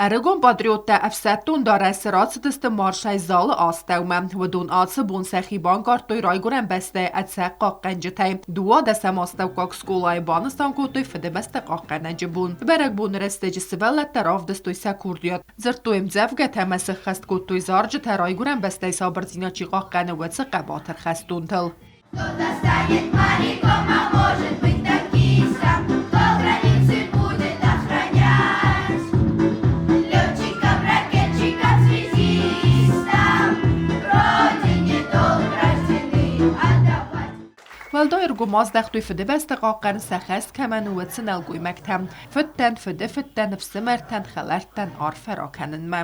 Ӕрыгон патриоттӕ ӕфсӕддон дарӕсы рацыдысты маршӕй залы астӕумӕ. Уыдон ацы бон сӕхи банкъардтой райгуырӕн бӕстӕйы ӕцӕг хъахъхъӕнджытӕй. Дыууадӕсӕм астӕуккаг скъолайы банысан кодтой Фыдыбӕстӕ хъахъхъӕнӕджы бон. Бӕрӕгбоны рӕстӕджы сывӕллӕттӕ равдыстой сӕ курдиат. Дзырдтой ӕмдзӕвгӕтӕ ӕмӕ сыххӕст кодтой зарджытӕ райгуырӕн бӕстӕйы сабырдзинад чи хъахъхъӕны, уыцы хъӕбатыр хӕстонтыл. Кто-то станет моряком, а может быть танкистом, кто границы будет охранять. Летчиком, ракетчиком, связистом, Родине долг рождены отдавать. Уӕлдай ӕргом аздӕхтой Фыдыбӕстӕ хъахъхъӕн сӕ хӕс кӕмӕн у, уыцы нӕлгоймӕгтӕм, фыдтӕн, фыдыфыдтӕн, ӕфсымӕртӕн, хӕлӕрттӕн арфӕ ракӕнынмӕ.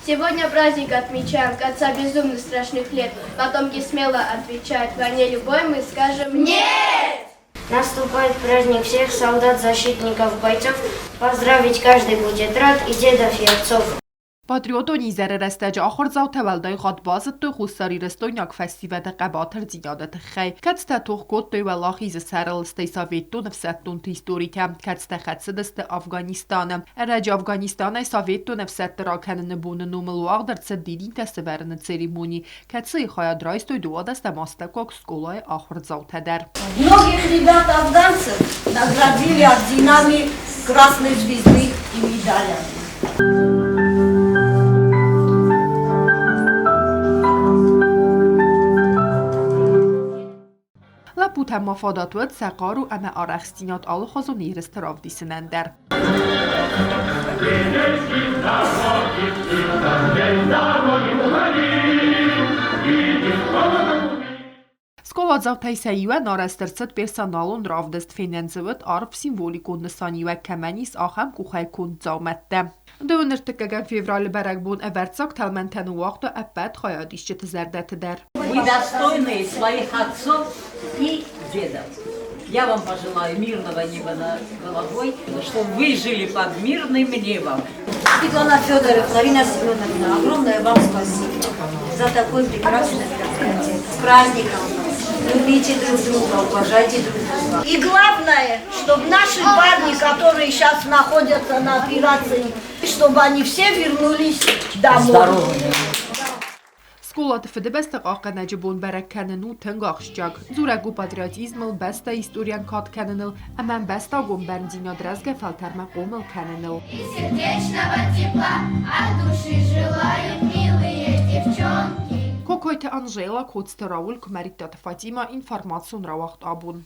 Сегодня праздник отмечаем, конца безумных страшных лет. Потомки смело отвечают, войне любой мы скажем «Нет!» Наступает праздник всех солдат, защитников, бойцов. Поздравить каждый будет рад и дедов, и отцов. Патриотон изӕры рӕстӕджы ахуырдзаутӕ уӕлдай хатт базыдтой хуссарирыстойнаг фӕсивӕды хъӕбатырдзинады тыххӕй, кӕцытӕ тох кодтой Уӕлахизы сӕрыл, стӕй советтон ӕфсӕддонты историтӕ, кӕцытӕ хӕцыдысты Афганистаны. Ӕрӕджы Афганистанӕй советтон ӕфсӕдты ракӕныны боны номыл уагъд ӕрцыд дидинтӕ сӕвӕрыны церемони, кӕцыйы хайад райстой дыууадӕсӕм астӕуккаг скъолайы ахуырдзаутӕ дӕр. Многих ребят афганцев наградили орденами Красной Звезды и медалями. Лӕппутӕн ма фадат уыд сӕ хъару ӕмӕ арӕхстдзинад алыхуызон ерысты равдисынӕн дӕр. Скъоладзаутӕй сӕ иуӕн арӕзт ӕрцыд персоналон равдыст, фенӕн дзы уыд арф символикон нысаниуӕг кӕмӕн ис, ахӕм къухӕй конд дзаумӕттӕ. Дыууын ӕртыккӕгӕм февралы бӕрӕгбон ӕвӕрццаг тӕлмӕнтӕ ныууагъта ӕппӕт хайадисджыты зӕрдӕты дӕр. Вы достойны своих отцов и дедов. Я вам пожелаю мирного неба над головой, чтобы вы жили под мирным небом. Светлана Федоровна, Марина Семеновна, огромное вам спасибо за такое прекрасное мероприятие. С праздником вас! Любите друг друга, уважайте друг друга. И главное, чтобы наши парни, которые сейчас находятся на операции, чтобы они все вернулись домой. Здоровыми. Скъолаты Фыдыбӕстӕ хъахъхъӕнӕджы бон бӕрӕг кӕнын у тынг ахсджиаг. Дзурӕг у патриотизмыл, бӕстӕйы историйӕн кад кӕныныл ӕмӕ ӕмбӕстагон бӕрндзинад рӕзгӕ фӕлтӕрмӕ хъомыл кӕныныл. И сердечного тепла от души желают милые девчонки. Кокойты Анжела, Коцты Рауль, Куымӕридтаты Фатимӕ, информацион рауагъд абон.